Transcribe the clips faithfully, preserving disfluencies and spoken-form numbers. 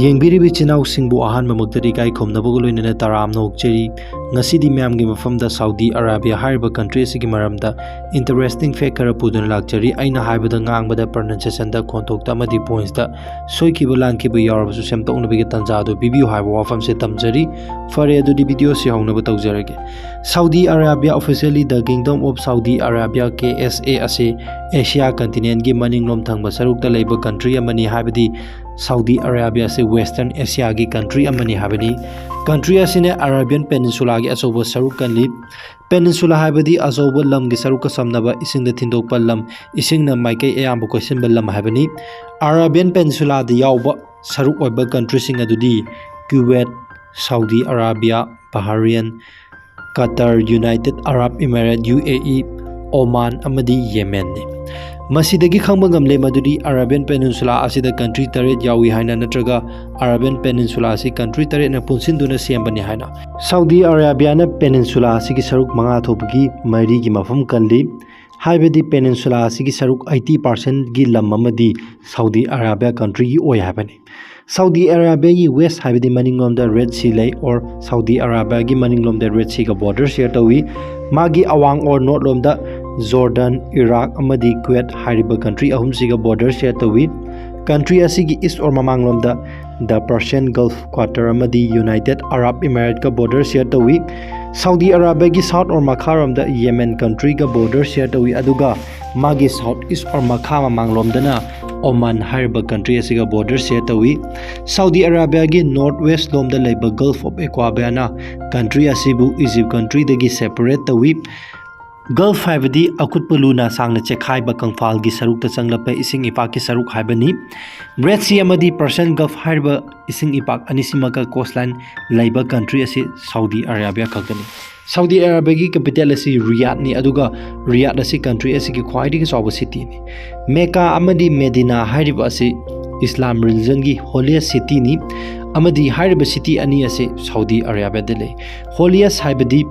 ꯌꯦꯡꯕꯤꯔꯤꯕ ꯏꯆꯤꯟ ꯏꯅꯥꯎꯁꯤꯡꯕꯨ ꯑꯍꯥꯟꯕꯃꯛꯇꯗꯤ ꯏꯀꯥꯏ ꯈꯨꯝꯅꯕꯒ ꯂꯣꯏꯅꯅ ꯇꯔꯥꯝꯅ ꯑꯣꯛꯆꯔꯤ꯫ ꯉꯁꯤꯗꯤ ꯃꯌꯥꯝꯒꯤ ꯃꯐꯝꯗ ꯁꯥꯎꯗꯤ ꯑꯔꯥꯕꯤꯌꯥ ꯍꯥꯏꯔꯤꯕ country ꯑꯁꯤꯒꯤ ꯃꯔꯝꯗ interesting fact ꯈꯔ ꯄꯨꯗꯨꯅ ꯂꯥꯛꯆꯔꯤ꯫ ꯑꯩꯅ ꯍꯥꯏꯕꯗ, ꯉꯥꯡꯕꯗ, pronunciation ꯗ, ꯈꯣꯟꯊꯣꯛꯇ ꯑꯃꯗꯤ points ꯇ ꯁꯣꯏꯈꯤꯕ ꯂꯥꯟꯈꯤꯕ ꯌꯥꯎꯔꯕꯁꯨ ꯁꯦꯝꯗꯣꯛꯅꯕꯒꯤ ꯇꯥꯟꯖꯥ ꯑꯗꯨ ꯄꯤꯕꯤꯌꯨ ꯍꯥꯏꯕ ꯋꯥꯐꯝꯁꯦ ꯇꯝꯖꯔꯤ꯫ ꯐꯔꯦ, ꯑꯗꯨꯗꯤ video ꯁꯤ ꯍꯧꯅꯕ ꯇꯧꯖꯔꯒꯦ꯫ Saudi Arabia, officially The Kingdom of Saudi Arabia, K S A, ꯑꯁꯤ ꯑꯦꯁꯤꯌꯥ continent ꯀꯤ ꯃꯅꯤꯡꯂꯣꯝ ꯊꯪꯕ ꯁꯔꯨꯛꯇ ꯂꯩꯕ country ꯑꯃꯅꯤ, ꯍꯥꯏꯕꯗꯤ ꯁꯥꯎꯗꯤ ꯑꯔꯥꯕꯤꯌꯥ ꯑꯁꯤ Western Asia ꯒꯤ country ꯑꯃꯅꯤ ꯍꯥꯏꯕꯅꯤ꯫ Country ꯑꯁꯤꯅ Arabian Peninsula ꯒꯤ ꯑꯆꯧꯕ ꯁꯔꯨꯛ ꯀꯜꯂꯤ꯫ Peninsula ꯍꯥꯏꯕꯗꯤ ꯑꯆꯧꯕ ꯂꯝꯒꯤ ꯁꯔꯨꯛꯀ ꯁꯝꯅꯕ, ꯏꯁꯤꯡꯗ ꯊꯤꯟꯗꯣꯛꯄ ꯂꯝ, ꯏꯁꯤꯡꯅ ꯃꯥꯏꯀꯩ ꯑꯌꯥꯝꯕ ꯀꯣꯏꯁꯤꯟꯕ ꯂꯝ ꯍꯥꯏꯕꯅꯤ꯫ Arabian Peninsula ꯗ ꯌꯥꯎꯕ ꯁꯔꯨꯛ ꯑꯣꯏꯕ country ꯁꯤꯡ ꯑꯗꯨꯗꯤ Kuwait, Saudi Arabia, Bahrain, Qatar, United Arab Emirates, U A E, Oman ꯑꯃꯗꯤ ꯌꯦꯃꯦꯟꯅꯤ꯫ ꯃꯁꯤꯗꯒꯤ ꯈꯪꯕ ꯉꯝꯂꯦ ꯃꯗꯨꯗꯤ Arabian Peninsula ꯑꯁꯤꯗ country ꯇꯔꯦꯠ ꯌꯥꯎꯏ ꯍꯥꯏꯅ, ꯅꯠꯇ꯭ꯔꯒ Arabian Peninsula ꯑꯁꯤ country ꯇꯔꯦꯠꯅ ꯄꯨꯟꯁꯤꯟꯗꯨꯅ ꯁꯦꯝꯕꯅꯤ ꯍꯥꯏꯅ꯫ ꯁꯥꯎꯗꯤ ꯑꯔꯥꯕꯤꯌꯥꯅ peninsula ꯑꯁꯤꯒꯤ ꯁꯔꯨꯛ ꯃꯉꯥ ꯊꯣꯛꯄꯒꯤ ꯃꯔꯤꯒꯤ ꯃꯐꯝ ꯀꯜꯂꯤ, ꯍꯥꯏꯕꯗꯤ peninsula ꯑꯁꯤꯒꯤ ꯁꯔꯨꯛ eighty percent ꯒꯤ ꯂꯝ ꯑꯃꯗꯤ ꯁꯥꯎꯗꯤ ꯑꯔꯥꯕꯤꯌꯥ country ꯒꯤ ꯑꯣꯏ ꯍꯥꯏꯕꯅꯤ꯫ ꯁꯥꯎꯗꯤ ꯑꯔꯥꯕꯤꯌꯥꯒꯤ west ꯍꯥꯏꯕꯗꯤ ꯃꯅꯤꯡꯂꯣꯝꯗ Red Sea ꯂꯩ, or ꯁꯥꯎꯗꯤ ꯑꯔꯥꯕꯤꯌꯥꯒꯤ ꯃꯅꯤꯡꯂꯣꯝꯗ Red Sea ꯒ border share ꯇꯧꯏ꯫ ꯃꯥꯒꯤ ꯑꯋꯥꯡ, or north ꯂꯣꯝꯗ Jordan, Iraq ꯑꯃꯗꯤ Kuwait ꯍꯥꯏꯔꯤꯕ country ꯑꯍꯨꯝꯁꯤꯒ border share ꯇꯧꯏ꯫ Country ꯑꯁꯤꯒꯤ east, or ꯃꯃꯥꯡꯂꯣꯝꯗ The Persian Gulf, Qatar ꯑꯃꯗꯤ United Arab Emirates ꯀ border share ꯇꯧꯏ꯫ ꯁꯥꯎꯗꯤ ꯑꯔꯥꯕꯤꯌꯥꯒꯤ south, or ꯃꯈꯥꯔꯣꯝꯗ Yemen country ꯒ border share ꯇꯧꯏ, ꯑꯗꯨꯒ ꯃꯥꯒꯤ south east, or ꯃꯈꯥ ꯃꯃꯥꯡꯂꯣꯝꯗꯅ ꯑꯣꯃꯥꯟ ꯍꯥꯏꯔꯤꯕ country ꯑꯁꯤꯒ border share ꯇꯧꯏ꯫ ꯁꯥꯎꯗꯤ ꯑꯔꯥꯕꯤꯌꯥꯒꯤ north west ꯂꯣꯝꯗ ꯂꯩꯕ Gulf of Aqaba ꯅ country ꯑꯁꯤꯕꯨ Egypt country ꯗꯒꯤ separate ꯇꯧꯏ꯫ Gulf ꯍꯥꯏꯕꯗꯤ ꯑꯀꯨꯠꯄ ꯂꯨꯅ ꯁꯥꯡꯅ ꯆꯦꯛꯈꯥꯏꯕ ꯀꯪꯐꯥꯜꯒꯤ ꯁꯔꯨꯛꯇ ꯆꯪꯂꯛꯄ ꯏꯁꯤꯡ ꯏꯄꯥꯛꯀꯤ ꯁꯔꯨꯛ ꯍꯥꯏꯕꯅꯤ꯫ Red Sea ꯑꯃꯗꯤ Persian Gulf ꯍꯥꯏꯔꯤꯕ ꯏꯁꯤꯡ ꯏꯄꯥꯛ ꯑꯅꯤꯁꯤꯃꯛꯀ coastline ꯂꯩꯕ country ꯑꯁꯤ ꯁꯥꯎꯗꯤ ꯑꯔꯥꯕꯤꯌꯥ ꯈꯛꯇꯅꯤ꯫ ꯁꯥꯎꯗꯤ ꯑꯔꯥꯕꯤꯌꯥꯒꯤ capital ꯑꯁꯤ ꯔꯤꯌꯥꯗꯅꯤ, ꯑꯗꯨꯒ ꯔꯤꯌꯥꯗ ꯑꯁꯤ country ꯑꯁꯤꯒꯤ ꯈ꯭ꯋꯥꯏꯗꯒꯤ ꯆꯥꯎꯕ city ꯅꯤ꯫ ꯃꯦꯀꯥ ꯑꯃꯗꯤ ꯃꯦꯗꯤꯅꯥ ꯍꯥꯏꯔꯤꯕ ꯑꯁꯤ Islam religion ꯒꯤ holiest city ꯅꯤ, ꯑꯃꯗꯤ ꯍꯥꯏꯔꯤꯕ city ꯑꯅꯤ ꯑꯁꯤ ꯁꯥꯎꯗꯤ ꯑꯔꯥꯕꯤꯌꯥꯗ ꯂꯩ꯫ Holiest ꯍꯥꯏꯕꯗꯤ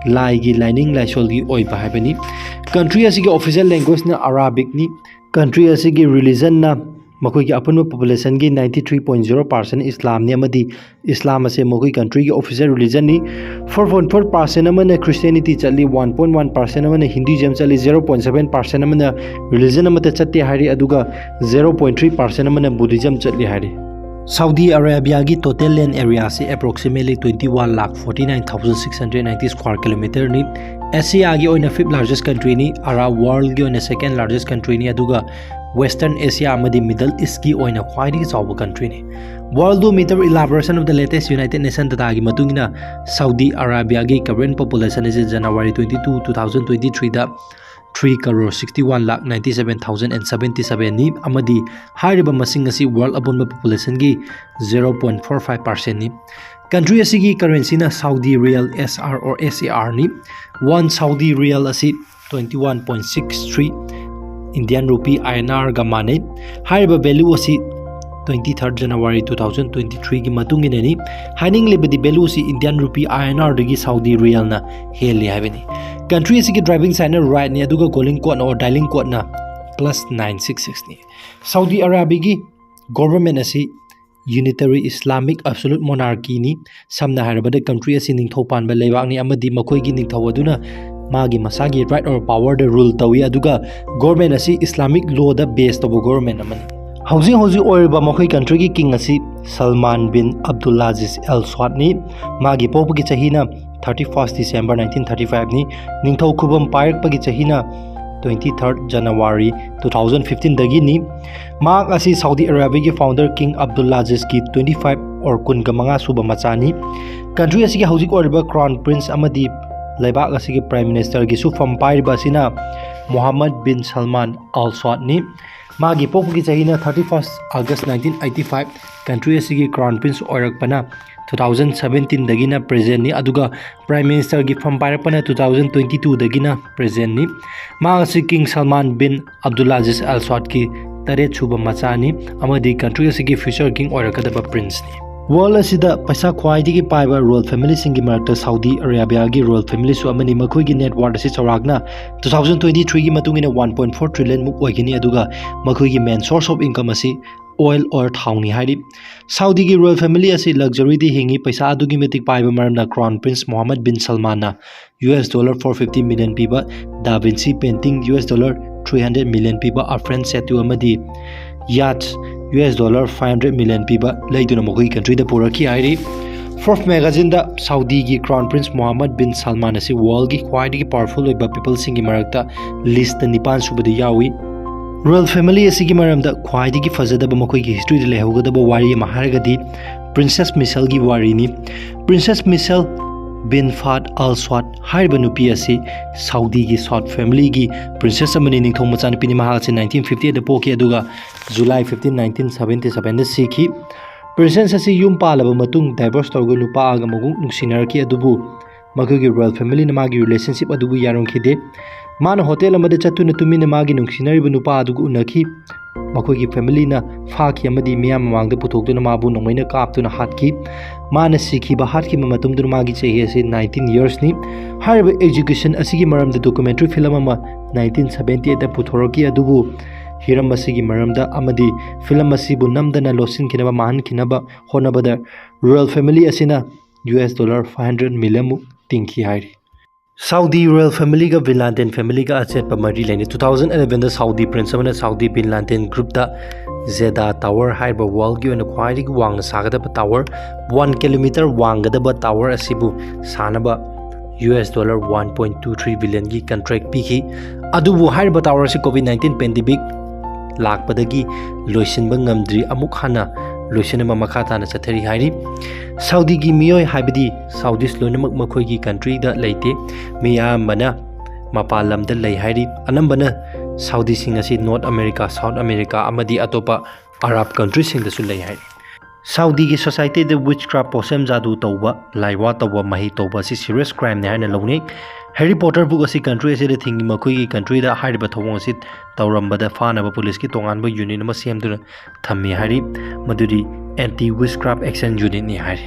ꯂꯥꯏꯒꯤ ꯂꯥꯏꯅꯤꯡ ꯂꯥꯏꯁꯣꯜꯒꯤ ꯑꯣꯏꯕ ꯍꯥꯏꯕꯅꯤ꯫ Country ꯑꯁꯤꯒꯤ official language ꯅ Arabic ꯅꯤ꯫ Country ꯑꯁꯤꯒꯤ religion ꯅ ꯃꯈꯣꯏꯒꯤ ꯑꯄꯨꯟꯕ ꯄꯣꯄꯨꯂꯦꯁꯟꯒꯤ ninety three point zero percent ꯏꯁꯂꯥꯝꯅꯤ ꯑꯃꯗꯤ ꯏꯁꯂꯥꯝ ꯑꯁꯦ ꯃꯈꯣꯏ ꯀꯟꯇ꯭ꯔꯤꯒꯤ ꯑꯣꯐꯤꯁꯤꯌꯦꯜ ꯔꯤꯂꯤꯖꯟꯅꯤ꯫ Four point four percent ꯑꯃꯅ ꯈ꯭ꯔꯤꯁꯇꯤꯌꯥꯅꯤꯇꯤ ꯆꯠꯂꯤ, one point one percent ꯑꯃꯅ ꯍꯤꯟꯗꯨꯏꯖꯝ ꯆꯠꯂꯤ, zero point seven percent ꯑꯃꯅ ꯔꯤꯂꯤꯖꯟ ꯑꯃꯠꯇ ꯆꯠꯇꯦ ꯍꯥꯏꯔꯤ, ꯑꯗꯨꯒ zero point three percent ꯑꯃꯅ ꯕꯨꯙꯤꯖꯝ ꯆꯠꯂꯤ ꯍꯥꯏꯔꯤ꯫ ꯁꯥꯎꯗꯤ ꯑꯔꯥꯕꯤꯌꯥꯒꯤ ꯇꯣꯇꯦꯜ ꯂꯦꯟ ꯑꯦꯔꯤꯌꯥꯁꯤ approximately twenty one lakh forty nine thousand six hundred ninety square kilometerꯅꯤ꯫ ꯑꯦꯁꯤꯌꯥꯒꯤ ꯑꯣꯏꯅ fifth largest countryꯅꯤ, ꯑꯔꯥꯕ ꯋꯥꯔꯜꯒꯤ ꯑꯣꯏꯅ second largest countryꯅꯤ, ꯑꯗꯨꯒ ꯋꯦꯁꯇꯔꯟ ꯑꯦꯁꯤꯌꯥ ꯑꯃꯗꯤ ꯃꯤꯗꯜ ꯏꯁꯀꯤ ꯑꯣꯏꯅ ꯈ꯭ꯋꯥꯏꯗꯒꯤ ꯆꯥꯎꯕ ꯀꯟꯇ꯭ꯔꯤꯅꯤ꯫ Worldometer elaboration of the latest United Nation dataꯒꯤ ꯃꯇꯨꯡ ꯏꯟꯅ ꯁꯥꯎꯗꯤ ꯑꯔꯥꯕꯤꯌꯥꯒꯤ current population ꯑꯁꯤ January twenty two, two thousand twenty threeꯗ three crore sixty one lakh ninety seven thousand and seventy sevenꯅꯤ, ꯑꯃꯗꯤ ꯍꯥꯏꯔꯤꯕ ꯃꯁꯤꯡ ꯑꯁꯤ ꯋꯥꯔꯜ ꯑꯄꯨꯟꯕ ꯄꯣꯄꯨꯂꯦꯁꯟꯒꯤ zero point four five percentꯅꯤ꯫ ꯀꯟꯇ꯭ꯔꯤ ꯑꯁꯤꯒꯤ ꯀꯔꯦꯟꯁꯤꯅ Saudi riyal, S R or S A Rꯅꯤ꯫ One Saudi riyal ꯑꯁꯤ twenty one point six three Indian rupee, I N Rꯒ ꯃꯥꯟꯅꯩ꯫ ꯍꯥꯏꯔꯤꯕ value ꯑꯁꯤ twenty third January two thousand twenty threeꯒꯤ ꯃꯇꯨꯡ ꯏꯟꯅꯅꯤ꯫ ꯍꯥꯏꯅꯤꯡꯂꯤꯕꯗꯤ value ꯑꯁꯤ Indian rupee, I N Rꯗꯒꯤ ꯁꯥꯎꯗꯤ ꯔꯤꯌꯦꯜꯅ ꯍꯦꯜꯂꯤ ꯍꯥꯏꯕꯅꯤ꯫ ꯀꯟꯇ꯭ꯔꯤ ꯑꯁꯤꯒꯤ driving signꯅ rightꯅꯤ, ꯑꯗꯨꯒ calling codeꯅ or dialing codeꯅ plus nine six sixꯅꯤ꯫ ꯁꯥꯎꯗꯤ ꯑꯔꯥꯕꯤꯌꯥꯒꯤ government ꯑꯁꯤ unitary Islamic absolute monarchyꯅꯤ꯫ ꯁꯝꯅ ꯍꯥꯏꯔꯕꯗ ꯀꯟꯇ꯭ꯔꯤ ꯑꯁꯤ ꯅꯤꯡꯊꯧ ꯄꯥꯟꯕ ꯂꯩꯕꯥꯛꯅꯤ ꯑꯃꯗꯤ ꯃꯈꯣꯏꯒꯤ ꯅꯤꯡꯊꯧ ꯑꯗꯨꯅ ꯃꯥꯒꯤ ꯃꯁꯥꯒꯤ right or powerꯗ rule ꯇꯧꯏ, ꯑꯗꯨꯒ government ꯑꯁꯤ Islamic lawꯗ base ꯇꯧꯕ government ꯑꯃꯅꯤ꯫ ꯍꯧꯖꯤꯛ ꯍꯧꯖꯤꯛ ꯑꯣꯏꯔꯤꯕ ꯃꯈꯣꯏ ꯀꯟꯇ꯭ꯔꯤꯒꯤ king ꯑꯁꯤ ꯁꯜꯃꯥꯟ ꯕꯤꯟ ꯑꯕꯗꯨꯜ ꯑꯖꯤꯖ ꯑꯦꯜ ꯁ꯭ꯋꯥꯗꯅꯤ꯫ ꯃꯥꯒꯤ ꯄꯣꯛꯄꯒꯤ ꯆꯍꯤꯅ thirty first December nineteen thirty fiveꯅꯤ꯫ ꯅꯤꯡꯊꯧ ꯈꯨꯕꯝ ꯄꯥꯏꯔꯛꯄꯒꯤ ꯆꯍꯤꯅ twenty third January two thousand fifteenꯗꯒꯤꯅꯤ꯫ ꯃꯍꯥꯛ ꯑꯁꯤ ꯁꯥꯎꯗꯤ ꯑꯔꯥꯕꯤꯌꯥꯒꯤ founder king Abdulaziz ꯀꯤ twenty five or ꯀꯨꯟꯒ ꯃꯉꯥ ꯁꯨꯕ ꯃꯆꯥꯅꯤ꯫ ꯀꯟꯇ꯭ꯔꯤ ꯑꯁꯤꯒꯤ ꯍꯧꯖꯤꯛ ꯑꯣꯏꯔꯤꯕ crown prince ꯑꯃꯗꯤ ꯂꯩꯕꯥꯛ ꯑꯁꯤꯒꯤ prime ministerꯒꯤꯁꯨ ꯐꯝ ꯄꯥꯏꯔꯤꯕ ꯑꯁꯤꯅ ꯃꯣꯍꯝꯃꯗ ꯕꯤꯟ ꯁꯜꯃꯥꯟ ꯑꯜ ꯁ꯭ꯋꯥꯗꯅꯤ꯫ ꯃꯥꯒꯤ ꯄꯣꯛꯄꯒꯤ ꯆꯍꯤꯅ thirty first August nineteen eighty five꯫ Country ꯑꯁꯤꯒꯤ crown prince ꯑꯣꯏꯔꯛꯄꯅ two thousand seventeenꯗꯒꯤꯅ presentꯅꯤ, ꯑꯗꯨꯒ prime ministerꯒꯤ ꯐꯝ ꯄꯥꯏꯔꯛꯄꯅ two thousand twenty twoꯗꯒꯤꯅ presentꯅꯤ꯫ ꯃꯍꯥꯛ ꯑꯁꯤ king ꯁꯜꯃꯥꯟ ꯕꯤꯟ ꯑꯕꯗꯨꯜ ꯑꯖꯤꯖ ꯑꯜ ꯁ꯭ꯋꯥꯗꯀꯤ ꯇꯔꯦꯠ ꯁꯨꯕ ꯃꯆꯥꯅꯤ ꯑꯃꯗꯤ ꯀꯟꯇ꯭ꯔꯤ ꯑꯁꯤꯒꯤ future king ꯑꯣꯏꯔꯛꯀꯗꯕ princeꯅꯤ꯫ World ꯑꯁꯤꯗ ꯄꯩꯁꯥ ꯈ꯭ꯋꯥꯏꯗꯒꯤ ꯄꯥꯏꯕ royal family ꯁꯤꯡꯒꯤ ꯃꯔꯛꯇ Saudi Arabia ꯒꯤ royal family ꯁꯨ ꯑꯃꯅꯤ꯫ ꯃꯈꯣꯏꯒꯤ net worth ꯑꯁꯤ ꯆꯥꯎꯔꯥꯛꯅ two thousand twenty three ꯒꯤ ꯃꯇꯨꯡ ꯏꯟꯅ one point four trillion ꯃꯨꯛ ꯑꯣꯏꯒꯅꯤ, ꯑꯗꯨꯒ ꯃꯈꯣꯏꯒꯤ main source of income ꯑꯁꯤ oil or ꯊꯥꯎꯅꯤ ꯍꯥꯏꯔꯤ꯫ Saudi ꯒꯤ royal family ꯑꯁꯤ luxury ꯗ ꯍꯤꯡꯉꯤ꯫ ꯄꯩꯁꯥ ꯑꯗꯨꯛꯀꯤ ꯃꯇꯤꯛ ꯄꯥꯏꯕ ꯃꯔꯝꯅ Crown Prince Mohammed bin Salman ꯅ US dollar four fifty million ꯄꯤꯕ Da Vinci painting, US dollar three hundred million ꯄꯤꯕ Afghan statue ꯑꯃꯗꯤ yacht, US dollar five hundred million ꯄꯤꯕ ꯂꯩꯗꯨꯅ ꯃꯈꯣꯏꯒꯤ country ꯗ ꯄꯨꯔꯛꯈꯤ ꯍꯥꯏꯔꯤ꯫ Forbes magazine ꯗ Saudi ꯒꯤ Crown Prince Mohammed bin Salman ꯑꯁꯤ world ꯒꯤ ꯈ꯭ꯋꯥꯏꯗꯒꯤ powerful ꯑꯣꯏꯕ people ꯁꯤꯡꯒꯤ ꯃꯔꯛꯇ list ꯇ ꯅꯤꯄꯥꯟ ꯁꯨꯕꯗ ꯌꯥꯎꯏ꯫ Royal family ꯑꯁꯤꯒꯤ ꯃꯔꯝꯗ ꯈ꯭ꯋꯥꯏꯗꯒꯤ ꯐꯖꯗꯕ, ꯃꯈꯣꯏꯒꯤ history ꯗ ꯂꯩꯍꯧꯒꯗꯕ ꯋꯥꯔꯤ ꯑꯃ ꯍꯥꯏꯔꯒꯗꯤ Princess Michelle ꯒꯤ ꯋꯥꯔꯤꯅꯤ꯫ Princess Michelle bin Fahd Al Saud ꯍꯥꯏꯔꯤꯕ ꯅꯨꯄꯤ ꯑꯁꯤ Saudi ꯒꯤ Saud family ꯒꯤ princess ꯑꯃꯅꯤ꯫ ꯅꯤꯡꯊꯧ ꯃꯆꯥꯅꯨꯄꯤꯅꯤ꯫ ꯃꯍꯥꯛ ꯑꯁꯤ nineteen fifty eight ꯗ ꯄꯣꯛꯈꯤ, ꯑꯗꯨꯒ July fifteen, nineteen seventy seven ꯗ ꯁꯤꯈꯤ꯫ Princess ꯑꯁꯤ ꯌꯨꯝ ꯄꯥꯜꯂꯕ ꯃꯇꯨꯡ divorce ꯇꯧꯔꯒ ꯅꯨꯄꯥ ꯑꯃꯒ ꯑꯃꯨꯛ ꯅꯨꯡꯁꯤꯅꯔꯛꯈꯤ, ꯑꯗꯨꯕꯨ ꯃꯈꯣꯏꯒꯤ royal family ꯅ ꯃꯥꯒꯤ relationship ꯑꯗꯨꯕꯨ ꯌꯥꯔꯝꯈꯤꯗꯦ꯫ ꯃꯥꯅ hotel ꯑꯃꯗ ꯆꯠꯇꯨꯅ ꯇꯨꯃꯤꯟꯅ ꯃꯥꯒꯤ ꯅꯨꯡꯁꯤꯅꯔꯤꯕ ꯅꯨꯄꯥ ꯑꯗꯨꯒ ꯎꯅꯈꯤ꯫ ꯃꯈꯣꯏꯒꯤ family ꯅ ꯐꯥꯈꯤ ꯑꯃꯗꯤ ꯃꯤꯌꯥꯝ ꯃꯃꯥꯡꯗ ꯄꯨꯊꯣꯛꯇꯨꯅ ꯃꯥꯕꯨ ꯅꯣꯡꯃꯩꯅ ꯀꯥꯞꯇꯨꯅ ꯍꯥꯠꯈꯤ꯫ ꯃꯥꯅ ꯁꯤꯈꯤꯕ, ꯍꯥꯠꯈꯤꯕ ꯃꯇꯝꯗꯨꯅ ꯃꯥꯒꯤ ꯆꯍꯤ ꯑꯁꯤ nineteen years ꯅꯤ꯫ ꯍꯥꯏꯔꯤꯕ execution ꯑꯁꯤꯒꯤ ꯃꯔꯝꯗ documentary film ꯑꯃ nineteen seventy eight ꯗ ꯄꯨꯊꯣꯔꯛꯈꯤ, ꯑꯗꯨꯕꯨ ꯍꯤꯔꯝ ꯑꯁꯤꯒꯤ ꯃꯔꯝꯗ ꯑꯃꯗꯤ film ꯑꯁꯤꯕꯨ ꯅꯝꯗꯅ ꯂꯣꯠꯁꯤꯟꯈꯤꯅꯕ, ꯃꯥꯡꯍꯟꯈꯤꯅꯕ ꯍꯣꯠꯅꯕꯗ royal family ꯑꯁꯤꯅ US dollar five hundred million ꯃꯨꯛ ꯇꯤꯡꯈꯤ ꯍꯥꯏꯔꯤ꯫ Saudi royal family ꯒ Bin Laden family ꯒ ꯑꯆꯦꯠꯄ ꯃꯔꯤ ꯂꯩꯅꯩ꯫ Two thousand eleven ꯗ Saudi prince ꯑꯃꯅ Saudi Bin Laden group ꯇ Jeddah Tower ꯍꯥꯏꯔꯤꯕ world ꯒꯤ ꯑꯣꯏꯅ ꯈ꯭ꯋꯥꯏꯗꯒꯤ ꯋꯥꯡꯅ ꯁꯥꯒꯗꯕ tower, one kilometer ꯋꯥꯡꯒꯗꯕ tower ꯑꯁꯤꯕꯨ ꯁꯥꯅꯕ US dollar one point two three billion ꯒꯤ contract ꯄꯤꯈꯤ꯫ ꯑꯗꯨꯕꯨ ꯍꯥꯏꯔꯤꯕ tower ꯑꯁꯤ COVID nineteen pandemic ꯂꯥꯛꯄꯗꯒꯤ ꯂꯣꯏꯁꯤꯟꯕ ꯉꯝꯗ꯭ꯔꯤ, ꯑꯃꯨꯛ ꯍꯟꯅ ꯂꯣꯏꯁꯤꯟꯅꯕ ꯃꯈꯥ ꯇꯥꯅ ꯆꯠꯊꯔꯤ ꯍꯥꯏꯔꯤ꯫ Saudi ꯒꯤ ꯃꯤꯑꯣꯏ, ꯍꯥꯏꯕꯗꯤ Saudis ꯂꯣꯏꯅꯃꯛ ꯃꯈꯣꯏꯒꯤ country ꯗ ꯂꯩꯇꯦ꯫ ꯃꯤ ꯑꯌꯥꯝꯕꯅ ꯃꯄꯥꯟ ꯂꯝꯗ ꯂꯩ ꯍꯥꯏꯔꯤ꯫ ꯑꯅꯝꯕꯅ Saudi ꯁꯤꯡ ꯑꯁꯤ North America, South America ꯑꯃꯗꯤ ꯑꯇꯣꯞꯄ Arab country ꯁꯤꯡꯗꯁꯨ ꯂꯩ ꯍꯥꯏꯔꯤ꯫ Saudi ꯒꯤ society ꯗ witchcraft, ꯄꯣꯠꯁꯦꯝ ꯖꯥꯗꯨ ꯇꯧꯕ, ꯂꯥꯏꯋꯥ ꯇꯧꯕ, ꯃꯍꯩ ꯇꯧꯕ ꯑꯁꯤ serious crime ꯅꯤ ꯍꯥꯏꯅ ꯂꯧꯅꯩ꯫ Harry Potter book ꯑꯁꯤ country ꯑꯁꯤꯗ ꯊꯤꯡꯉꯤ꯫ ꯃꯈꯣꯏꯒꯤ countryꯗ ꯍꯥꯏꯔꯤꯕ ꯊꯧꯑꯣꯡ ꯑꯁꯤ ꯇꯧꯔꯝꯕꯗ ꯐꯥꯅꯕ policeꯀꯤ ꯇꯣꯉꯥꯟꯕ unit ꯑꯃ ꯁꯦꯝꯗꯨꯅ ꯊꯝꯃꯤ ꯍꯥꯏꯔꯤ, ꯃꯗꯨꯗꯤ Anti Witchcraft Action Unitꯅꯤ ꯍꯥꯏꯔꯤ꯫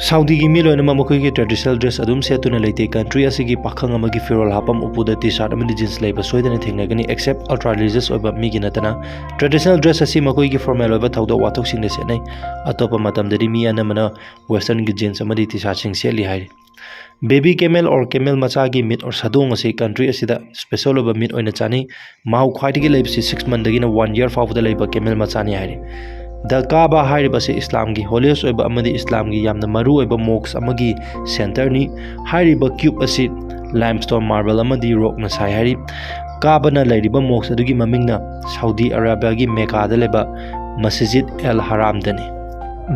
ꯁꯥꯎꯗꯤꯒꯤ ꯃꯤ ꯂꯣꯏꯅꯃꯛ ꯃꯈꯣꯏꯒꯤ traditional dress ꯑꯗꯨꯝ ꯁꯦꯠꯇꯨꯅ ꯂꯩꯇꯦ꯫ Country ꯑꯁꯤꯒꯤ ꯄꯥꯈꯪ ꯑꯃꯒꯤ ꯐꯤꯔꯣꯜ ꯍꯥꯄꯝ ꯎꯄꯨꯗ T-shirt ꯑꯃꯗꯤ jeans ꯂꯩꯕ ꯁꯣꯏꯗꯅ ꯊꯦꯡꯅꯒꯅꯤ, except ultra religious ꯑꯣꯏꯕ ꯃꯤꯒꯤ ꯅꯠꯇꯅ꯫ Traditional dress ꯑꯁꯤ ꯃꯈꯣꯏꯒꯤ formal ꯑꯣꯏꯕ ꯊꯧꯗꯣꯛ ꯋꯥꯊꯣꯛꯁꯤꯡꯗ ꯁꯦꯠꯅꯩ꯫ ꯑꯇꯣꯞꯄ ꯃꯇꯝꯗꯗꯤ ꯃꯤ ꯑꯅꯝꯕꯅ westernꯒꯤ jeans ꯑꯃꯗꯤ T-shirtꯁꯤꯡ ꯁꯦꯠꯂꯤ ꯍꯥꯏꯔꯤ꯫ Baby camel or camel ꯃꯆꯥꯒꯤ meat or ꯁꯥꯗꯣꯡ ꯑꯁꯤ country ꯑꯁꯤꯗ special ꯑꯣꯏꯕ meat ꯑꯣꯏꯅ ꯆꯥꯅꯩ꯫ ꯃꯍꯥꯎ ꯈ꯭ꯋꯥꯏꯗꯒꯤ ꯂꯩꯕꯁꯤ six monthꯗꯒꯤꯅ one year ꯐꯥꯎꯕꯗ ꯂꯩꯕ camel ꯃꯆꯥꯅꯤ ꯍꯥꯏꯔꯤ꯫ The Kaaba ꯍꯥꯏꯔꯤꯕ ꯑꯁꯤ ꯏꯁꯂꯥꯝꯒꯤ holiest ꯑꯣꯏꯕ ꯑꯃꯗꯤ ꯏꯁꯂꯥꯝꯒꯤ ꯌꯥꯝꯅ ꯃꯔꯨ ꯑꯣꯏꯕ mosque ꯑꯃꯒꯤ centreꯅꯤ꯫ ꯍꯥꯏꯔꯤꯕ cube ꯑꯁꯤ limestone, marble ꯑꯃꯗꯤ rockꯅ ꯁꯥꯏ ꯍꯥꯏꯔꯤ꯫ ꯀꯥꯕꯥꯅ ꯂꯩꯔꯤꯕ mosque ꯑꯗꯨꯒꯤ ꯃꯃꯤꯡꯅ ꯁꯥꯎꯗꯤ ꯑꯔꯥꯕꯤꯌꯥꯒꯤ ꯃꯦꯀꯥꯗ ꯂꯩꯕ ꯃꯁꯖꯤꯗ ꯑꯦꯜ ꯍꯔꯥꯝꯗꯅꯤ꯫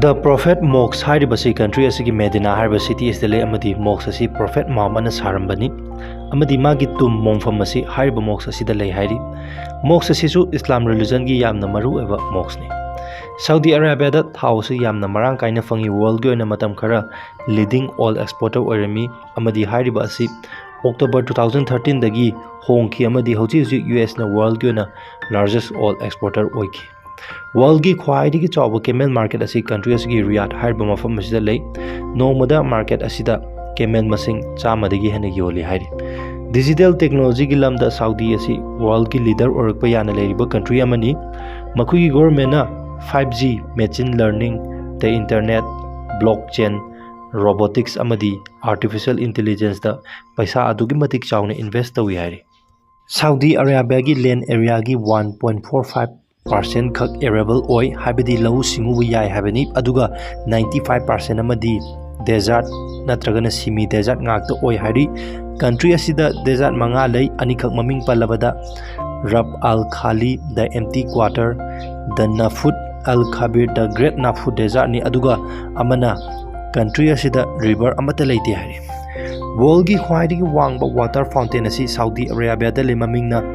The Prophet Mosque ꯍꯥꯏꯔꯤꯕꯁꯤ country ꯑꯁꯤꯒꯤ ꯃꯦꯗꯤꯅꯥ ꯍꯥꯏꯔꯤꯕ city ꯑꯁꯤꯗ ꯂꯩ ꯑꯃꯗꯤ mosque ꯑꯁꯤ Prophet ꯃꯍꯝꯃꯗꯅ ꯁꯥꯔꯝꯕꯅꯤ ꯑꯃꯗꯤ ꯃꯥꯒꯤ tomb ꯃꯣꯡꯐꯝ ꯑꯁꯤ ꯍꯥꯏꯔꯤꯕ mosque ꯑꯁꯤꯗ ꯂꯩ ꯍꯥꯏꯔꯤ꯫ Mosque ꯑꯁꯤꯁꯨ ꯏꯁꯂꯥꯝ religionꯒꯤ ꯌꯥꯝꯅ ꯃꯔꯨ ꯑꯣꯏꯕ mosqueꯅꯤ꯫ ꯁꯥꯎꯗꯤ ꯑꯔꯥꯕꯤꯌꯥꯗ ꯊꯥꯎ ꯑꯁꯤ ꯌꯥꯝꯅ ꯃꯔꯥꯡ ꯀꯥꯏꯅ ꯐꯪꯉꯤ꯫ Worldꯒꯤ ꯑꯣꯏꯅ ꯃꯇꯝ ꯈꯔ leading oil exporter ꯑꯣꯏꯔꯝꯃꯤ ꯑꯃꯗꯤ ꯍꯥꯏꯔꯤꯕ ꯑꯁꯤ October two thousand thirteenꯗꯒꯤ ꯍꯣꯡꯈꯤ ꯑꯃꯗꯤ ꯍꯧꯖꯤꯛ ꯍꯧꯖꯤꯛ USꯅ worldꯒꯤ ꯑꯣꯏꯅ largest oil exporter ꯑꯣꯏꯈꯤ꯫ Worldꯒꯤ ꯈ꯭ꯋꯥꯏꯗꯒꯤ ꯆꯥꯎꯕ camel market ꯑꯁꯤ country ꯑꯁꯤꯒꯤ ꯔꯤꯌꯥꯗ ꯍꯥꯏꯔꯤꯕ ꯃꯐꯝ ꯑꯁꯤꯗ ꯂꯩ꯫ ꯅꯣꯡꯃꯗ market ꯑꯁꯤꯗ camel ꯃꯁꯤꯡ ꯆꯥꯝꯃꯗꯒꯤ ꯍꯦꯟꯅ ꯌꯣꯜꯂꯤ ꯍꯥꯏꯔꯤ꯫ Digital technologyꯒꯤ ꯂꯝꯗ ꯁꯥꯎꯗꯤ ꯑꯁꯤ worldꯒꯤ leader ꯑꯣꯏꯔꯛꯄ ꯌꯥꯅ ꯂꯩꯔꯤꯕ country ꯑꯃꯅꯤ꯫ ꯃꯈꯣꯏꯒꯤ governmentꯅ five G, machine learning, the internet, blockchain, robotics ꯑꯃꯗꯤ artificial intelligenceꯗ ꯄꯩꯁꯥ ꯑꯗꯨꯛꯀꯤ ꯃꯇꯤꯛ ꯆꯥꯎꯅ invest ꯇꯧꯏ ꯍꯥꯏꯔꯤ꯫ ꯁꯥꯎꯗꯤ ꯑꯔꯥꯕꯤꯌꯥꯒꯤ land areaꯒꯤ one point four five percent ꯈꯛ arable ꯑꯣꯏ, ꯍꯥꯏꯕꯗꯤ ꯂꯧꯎ ꯁꯤꯡꯎꯕ ꯌꯥꯏ ꯍꯥꯏꯕꯅꯤ, ꯑꯗꯨꯒ ninety five percent ꯑꯃꯗꯤ desert ꯅꯠꯇ꯭ꯔꯒꯅ semi desert ꯉꯥꯛꯇ ꯑꯣꯏ ꯍꯥꯏꯔꯤ꯫ Country ꯑꯁꯤꯗ desert ꯃꯉꯥ ꯂꯩ, ꯑꯅꯤꯈꯛ ꯃꯃꯤꯡ ꯄꯜꯂꯕꯗ Rab al Khali, the empty quarter, the Nafud al Kabir, the great Nafud desertꯅꯤ, ꯑꯗꯨꯒ ꯑꯃꯅ country ꯑꯁꯤꯗ river ꯑꯃꯠꯇ ꯂꯩꯇꯦ ꯍꯥꯏꯔꯤ꯫ Worldꯒꯤ ꯈ꯭ꯋꯥꯏꯗꯒꯤ ꯋꯥꯡꯕ water fountain ꯑꯁꯤ ꯁꯥꯎꯗꯤ ꯑꯔꯥꯕꯤꯌꯥꯗ ꯂꯩ, ꯃꯃꯤꯡꯅ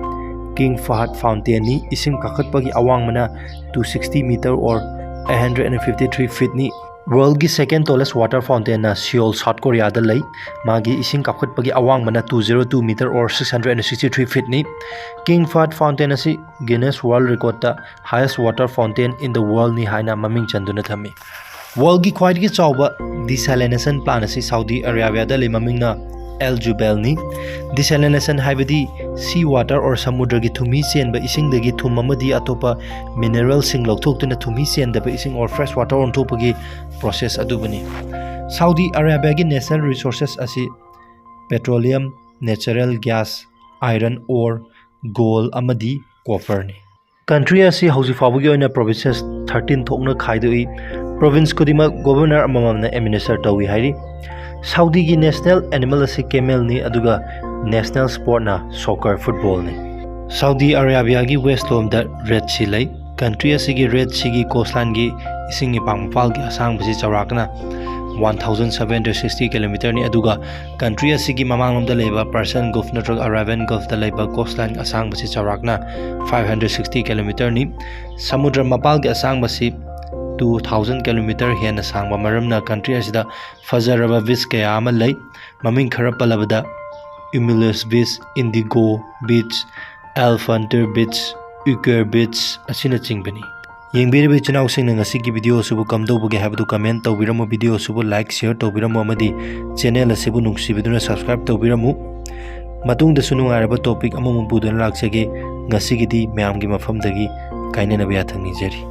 King Fahd Fountainꯅꯤ꯫ ꯏꯁꯤꯡ ꯀꯥꯈꯠꯄꯒꯤ ꯑꯋꯥꯡꯕꯅ two sixty meter or eight hundred and fifty three feetꯅꯤ꯫ Worldꯒꯤ second tallest water fountainꯅ Seoul, South Koreaꯗ ꯂꯩ꯫ ꯃꯥꯒꯤ ꯏꯁꯤꯡ ꯀꯥꯞꯈꯠꯄꯒꯤ ꯑꯋꯥꯡꯕꯅ two zero two meter or six hundred and sixty three feetꯅꯤ꯫ King Fahd Fountain ꯑꯁꯤ Guinness World Recordꯇ highest water fountain in the worldꯅꯤ ꯍꯥꯏꯅ ꯃꯃꯤꯡ ꯆꯟꯗꯨꯅ ꯊꯝꯃꯤ꯫ Worldꯒꯤ ꯈ꯭ꯋꯥꯏꯗꯒꯤ ꯆꯥꯎꯕ desalination plant ꯑꯁꯤ Saudi Arabiaꯗ ꯂꯩ, ꯃꯃꯤꯡꯅ Al Jubailꯅꯤ꯫ Desalination ꯍꯥꯏꯕꯗꯤ sea water or ꯁꯃꯨꯗ꯭ꯔꯒꯤ ꯊꯨꯝꯍꯤ ꯆꯦꯟꯕ ꯏꯁꯤꯡꯗꯒꯤ ꯊꯨꯝ ꯑꯃꯗꯤ ꯑꯇꯣꯞꯄ mineralꯁꯤꯡ ꯂꯧꯊꯣꯛꯇꯨꯅ ꯊꯨꯝꯍꯤ ꯆꯦꯟꯗꯕ ꯏꯁꯤꯡ or fresh water ꯑꯣꯟꯊꯣꯛꯄꯒꯤ process ꯑꯗꯨꯕꯨꯅꯤ꯫ Saudi Arabiaꯒꯤ natural resources ꯑꯁꯤ petroleum, natural gas, iron ore, gold ꯑꯃꯗꯤ copperꯅꯤ꯫ Country ꯑꯁꯤ ꯍꯧꯖꯤꯛ ꯐꯥꯎꯕꯒꯤ ꯑꯣꯏꯅ provinces thirteen ꯊꯣꯛꯅ ꯈꯥꯏꯗꯣꯛꯏ꯫ Province ꯈꯨꯗꯤꯡꯃꯛ governor ꯑꯃꯃꯝꯅ administer ꯇꯧꯏ ꯍꯥꯏꯔꯤ꯫ Saudiꯒꯤ national animal ꯑꯁꯤ camelꯅꯤ, ꯑꯗꯨꯒ national sportꯅ soccer, footballꯅꯤ꯫ Saudi Arabiaꯒꯤ west ꯂꯣꯝꯗ Red Sea ꯂꯩ꯫ Country ꯑꯁꯤꯒꯤ Red Seaꯒꯤ coastlineꯒꯤ ꯏꯁꯤꯡ ꯏꯄꯥꯛ ꯃꯄꯥꯜꯒꯤ ꯑꯁꯥꯡꯕꯁꯤ ꯆꯥꯎꯔꯥꯛꯅ one thousand seven hundred sixty kilometerꯅꯤ, ꯑꯗꯨꯒ country ꯑꯁꯤꯒꯤ ꯃꯃꯥꯡꯂꯣꯝꯗ ꯂꯩꯕ Persian Gulf ꯅꯠꯇ꯭ꯔꯒ Arabian Gulfꯇ ꯂꯩꯕ coastline ꯑꯁꯥꯡꯕꯁꯤ ꯆꯥꯎꯔꯥꯛꯅ five hundred sixty kilometerꯅꯤ꯫ ꯁꯃꯨꯗ꯭ꯔ ꯃꯄꯥꯜꯒꯤ ꯑꯁꯥꯡꯕꯁꯤ two thousand kilometer ꯍꯦꯟꯅ ꯁꯥꯡꯕ ꯃꯔꯝꯅ country ꯑꯁꯤꯗ ꯐꯖꯔꯕ beach ꯀꯌꯥ ꯑꯃ ꯂꯩ꯫ ꯃꯃꯤꯡ ꯈꯔ ꯄꯜꯂꯕꯗ Emulous Beach, Indigo Beach, Al Fantir Beach, Uker Beach ꯑꯁꯤꯅꯆꯤꯡꯕꯅꯤ꯫ ꯌꯦꯡꯕꯤꯔꯤꯕ ꯏꯆꯤꯟ ꯏꯅꯥꯎꯁꯤꯡꯅ ꯉꯁꯤꯒꯤ video ꯑꯁꯤꯕꯨ ꯀꯝꯗꯧꯕꯒꯦ ꯍꯥꯏꯕꯗꯨ comment ꯇꯧꯕꯤꯔꯝꯃꯨ, video ꯑꯁꯤꯕꯨ like, share ꯇꯧꯕꯤꯔꯝꯃꯨ ꯑꯃꯗꯤ channel ꯑꯁꯤꯕꯨ ꯅꯨꯡꯁꯤꯕꯤꯗꯨꯅ subscribe ꯇꯧꯕꯤꯔꯝꯃꯨ꯫ ꯃꯇꯨꯡꯗꯁꯨ ꯅꯨꯡꯉꯥꯏꯔꯕ topic ꯑꯃꯃꯨꯛ ꯄꯨꯗꯨꯅ ꯂꯥꯛꯆꯒꯦ꯫ ꯉꯁꯤꯒꯤꯗꯤ ꯃꯌꯥꯝꯒꯤ ꯃꯐꯝꯗꯒꯤ ꯀꯥꯏꯅꯅꯕ ꯌꯥꯊꯪ ꯅꯤꯖꯔꯤ꯫